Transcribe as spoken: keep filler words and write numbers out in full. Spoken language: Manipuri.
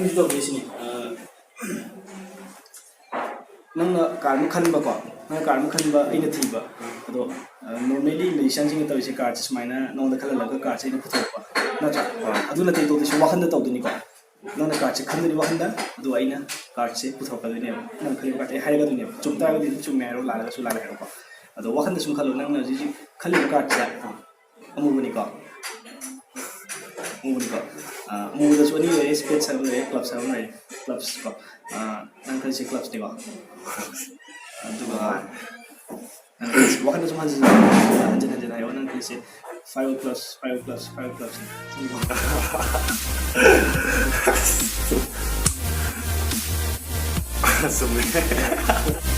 ꯇꯧꯗꯣꯏꯁꯤꯅꯤ꯫ ꯑ, ꯅꯪꯅ ꯀꯥꯔꯗ ꯑꯃ ꯈꯟꯕꯀꯣ, ꯅꯪꯅ ꯀꯥꯔꯗ ꯑꯃ ꯈꯟꯕ, ꯑꯩꯅ ꯊꯤꯕ꯫ ꯑꯗꯣ, ꯑ, normally magicianꯁꯤꯡꯅ ꯇꯧꯔꯤꯁꯦ, ꯀꯥꯔꯗꯁꯦ ꯁꯨꯃꯥꯏꯅ ꯅꯉꯣꯟꯗ ꯈꯜꯍꯜꯂꯒ ꯀꯥꯔꯗꯁꯦ ꯑꯩꯅ ꯄꯨꯊꯣꯛꯄ ꯅꯠꯇ꯭ꯔꯥ? ꯑꯗꯨ ꯅꯠꯇꯦ ꯇꯧꯗꯣꯏꯁꯦ, ꯋꯥꯈꯟꯗ ꯇꯧꯗꯣꯏꯅꯤꯀꯣ꯫ ꯅꯪꯅ ꯀꯥꯔꯗꯁꯦ ꯈꯟꯗꯣꯏꯅꯤ ꯋꯥꯈꯟꯗ, ꯑꯗꯨꯒ ꯑꯩꯅ ꯀꯥꯔꯗꯁꯦ ꯄꯨꯊꯣꯔꯛꯀꯗꯣꯏꯅꯦꯕ꯫ ꯅꯪ ꯈꯜꯂꯤꯕ ꯀꯥꯔꯗꯁꯦ ꯑꯩ ꯍꯥꯏꯔꯛꯀꯗꯣꯏꯅꯦꯕ꯫ ꯆꯨꯝ ꯇꯥꯔꯒꯗꯤ ꯑꯗꯨꯝ ꯆꯨꯝꯃꯦ ꯍꯥꯏꯔꯣ, ꯂꯥꯜꯂꯒꯁꯨ ꯂꯥꯜꯂꯦ ꯍꯥꯏꯔꯣꯀꯣ꯫ ꯑꯗꯣ ꯋꯥꯈꯟꯗ ꯁꯨꯝ ꯈꯜꯂꯣ, ꯅꯪꯅ ꯍꯧꯖꯤꯛ ꯍꯧꯖꯤꯛ ꯈꯜꯂꯤꯕ ꯀꯥꯔꯗꯁꯦ ꯑꯃꯨꯕꯅꯤꯀꯣ꯫ ꯑꯃꯨꯕꯅꯤꯀꯣ꯫ ꯑ, ꯑꯃꯨꯕꯗꯁꯨ ꯑꯅꯤ ꯂꯩꯔꯦ, spades ꯍꯥꯏꯕ ꯑꯃ ꯂꯩꯔꯦ, clubs ꯍꯥꯏꯕ ꯑꯃ ꯂꯩꯔꯦ꯫ Clubs ꯀꯣ꯫ ꯑ, ꯅꯪ ꯈꯜꯂꯤꯁꯦ clubsꯅꯤꯀꯣ꯫ ꯑꯗꯨꯒ ꯅꯪ ꯈꯜꯂꯤꯁꯦ ꯋꯥꯈꯜꯗ ꯁꯨꯝ ꯍꯟꯖꯤꯟ ꯍꯟꯖꯤꯟ ꯍꯟꯖꯤꯟ ꯍꯟꯖꯤꯟ ꯍꯥꯏꯌꯣ꯫ ꯅꯪ ꯈꯜꯂꯤꯁꯦ five clubs, five clubs, five clubsꯅꯤ꯫ ꯆꯨꯝꯃꯦ꯫